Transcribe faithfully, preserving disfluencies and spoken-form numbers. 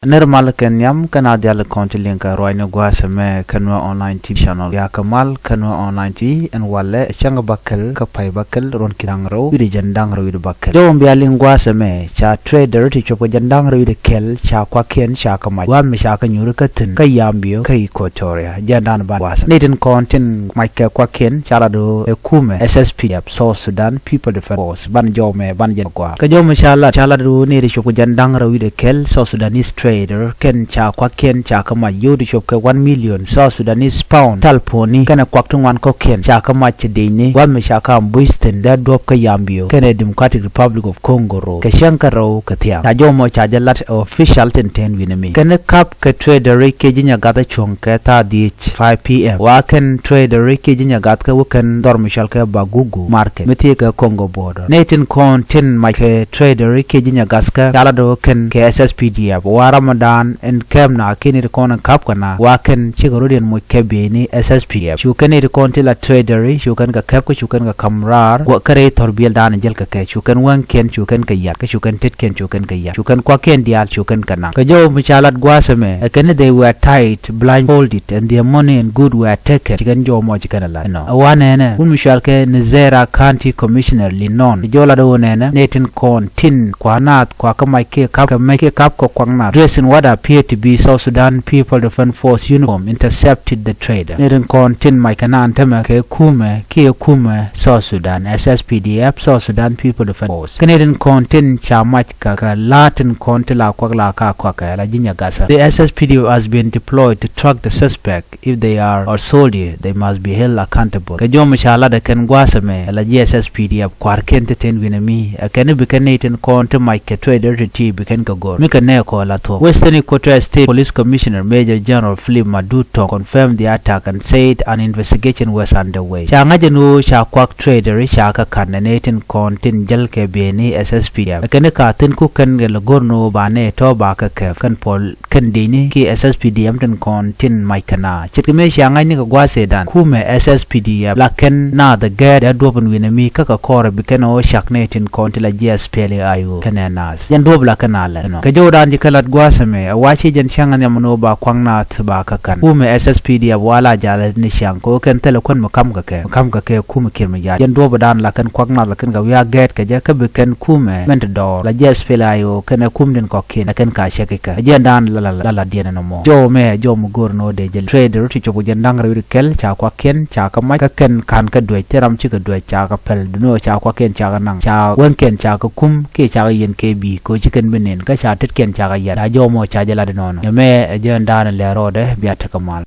Nir mal kɛn nhiam kɛn a dhial kɔn ti liŋ kɛ ruacni gua̱a̱th ɛmɛ kɛn wä online T V channel. Bia kɛ mal kɛn wä online T V ɛn walɛ cäŋ bäkɛl kä pay bäkɛl ruɔ̱n ki̱n da̱ŋ rɛw wi̱cdɛ jɛn da̱ŋ rɛw wi̱cdɛ bäkɛl. Jɔw bia liŋ gua̱a̱th ɛmɛ ca trader ti cuɔp kɛ jɛn da̱ŋ rɛw wi̱cdɛ kɛl ca kuakiɛn ca kɛ mac. Gua̱a̱th mi ca kɛ nyuuri kä thi̱n kä Yambio kä Equatoria. Jɛn dan ban gua̱a̱th. Ni tin kɔn tin mac kɛ kuakiɛn ca lat ɣöö ɛ kumɛ S S P D F, South Sudan People Defense Force, ban jɔw mɛ ban jɛ gua̱a̱. Kä jɔw mɛ ca lat ca lat ɣöö ni ti cuɔp kɛ jɛn da̱ŋ rɛw wi̱cdɛ kɛl South Sudanese trader kɛn ca kuakiɛn ca kä mac yio̱w ti cuɔp kɛ one million South Sudanese pound tal puɔ̱ni kɛnɛ kuak ti ŋuan kɔ̱kiɛn ca kä mac cɛ dec ni gua̱a̱th mɛ ca kä ambush thi̱n dee duɔ̱p kä Yambio kɛnɛ Democratic Republic of Congo road kɛ cäŋ kä rɛw kɛ thiaŋ. Ca jɔw mɔ ca jɛ lat official tin ten wi̱nɛ mi kɛn ni kap kɛ trader ri kiɛ ji̱ nyɛ gath a cuɔ̱ŋ kɛ thaa dhiec five P M. Wa kɛn trader ri kiɛ ji̱ nyɛ gath kä wä kɛn dhɔr mi cɔal kɛ Bagugu market mi thiee kɛ Congo border. Ni tin kɔn tin mac kɛ trader ri kiɛ ji̱ nyɛ gath kä ca lat wä kɛn kɛ S S P D F wa Ramadan ɛn kɛm na kiɛ ni ti kɔn ɛn kap kɛ na wa kɛn cikɛ rot yɛn moc kɛ bieyni S S P D F. Cu kɛn ni ti kɔn ti la trader ri cu kɛn kɛ kɛp kä cu kɛn kɛ kam raar guɔ kä rɛy thɔr biɛl dan jɛl kɛ kɛ cu kɛn wäŋkiɛn cu kɛn kɛ yat kä cu kɛn tetkiɛn cu kɛn kɛ yat cu kɛn kuakiɛn diaal cu kɛn kɛ naŋ. Kɛ jɔw mi ca lat gua̱a̱th ɛmɛ ɛ kɛn ni they were tied, blindfolded, and their money and good were taken. Ci kɛn jɔw mɔ ci kɛn a lat ɛnɔ. Ɛ wa nɛnɛ wun mi cual kɛ Nizera County Commissioner Linɔn. Jɔw lat ɛ wun nɛnɛ ni tin kɔn tin kua naath kua kä mac kiɛ kap kɛ mac kiɛ kap kɛ kuak naath dressed in what appear to be South Sudan People Defense Force uniform intercepted the trader. Ni tin kɔn tin mac kɛ naan tämɛ kɛ kumɛ kiɛ kumɛ South Sudan S S P D F, South Sudan People Defense Force. Kɛ ni tin kɔn tin ca mac kɛ kɛ la tin kɔn ti la kuak la ka kuak kɛ la ji̱ nyɛ gath. The S S P D F has been deployed to track the suspect. If they are our soldier, they must be held accountable. Kɛ jɔw mi ca lat ɛ kɛn gua̱a̱th ɛmɛ ɛ la ji̱ S S P D F kua̱rkiɛn ti ten wi̱nɛ mi ɛ kɛn ni bi kɛn ni tin kɔn ti mac kɛ trader ti ti bi kɛn kɛ go̱r mi kɛ nɛɛ kɔ la thuɔ̱k. Western Equatoria State Police Commissioner Major General Philip Madu Tong confirmed the attack and said an investigation was underway. Ca ŋa̱c ɛn ɣöö ca kuak trader ca kɛ ka̱n ɛ ni tin kɔn tin jäl kɛ bieyni S S P D F ɛ kɛn ni ka thi̱n ku kɛn kɛ lɛ go̱r ni ɣöö ba nɛɛ tɔ̱ ba kɛ kɛp kɛn puɔl kɛn dieyni kiɛ S S P D F tin kɔn tin mac kɛ na. Ce̱tkɛ mëë cia ŋa̱cni kɛ gua̱a̱th ëëdan kumɛ S S P D F la kɛn naath ɛ gɛɛt dee duɔ̱p in wi̱nɛ mi kä kɛ kɔrɛ bi kɛn ɣöö cak nɛy tin kɔn ti la ji̱ S P L A I O kɛnɛ naath. Jɛn duɔ̱p la kɛn a lɛl ɛnɔ. Kɛ jɔwdan ci kɛ lat gua̱a̱th ɛmɛ ɛ wa ci jɛn cäŋ ɛ nhiam ɛn ɣöö ba kua̱ŋ naath ba kɛ ka̱n. Kumɛ S S P D F wa la jal ni ciaŋ kɛ ɣöö kɛn thilɛ kuän mi ka̱m kɛ kɛ mi ka̱m kɛ kɛ kumɛ kiɛr mi jal. Jɛn duɔ̱p dan la kɛn kuak naath la kɛn kɛ wi̱i̱ a gɛɛt kɛ jɛ kä bi kɛn kumɛ mɛn ti dɔɔr la ji̱ S P L A I O kɛnɛ kum tin kɔ̱kiɛn ɛ kɛn ka cɛ kɛ kɛ. Ɛ jɛn dan la la la la diɛn ɛn ɛmɔ. Jɔw mɛ jɔw mi go̱r ni ɣöö dee jɛl trader ti cuɔp kɛ jɛn da̱ŋ rɛw ti kɛl ca kuakiɛn ca kɛ mac kä kɛn ka̱n kɛ duec thil ram cikɛ duec ca kɛ pɛl duni ɣöö ca kuakiɛn ca kɛ naŋ ca wäŋkiɛn ca kɛ kum kiɛ ca kɛ yiɛn kɛ bi̱i̱ kɛ ɣöö ci kɛn bi nɛn kä ca tetkiɛn ca kɛ yɛn. Ca jɔw mɔ ca jɛ lat inɔnɔ. Ɛ mɛ ɛ jɛn dan lɛ rɔɔdɛ bia tekɛ mal.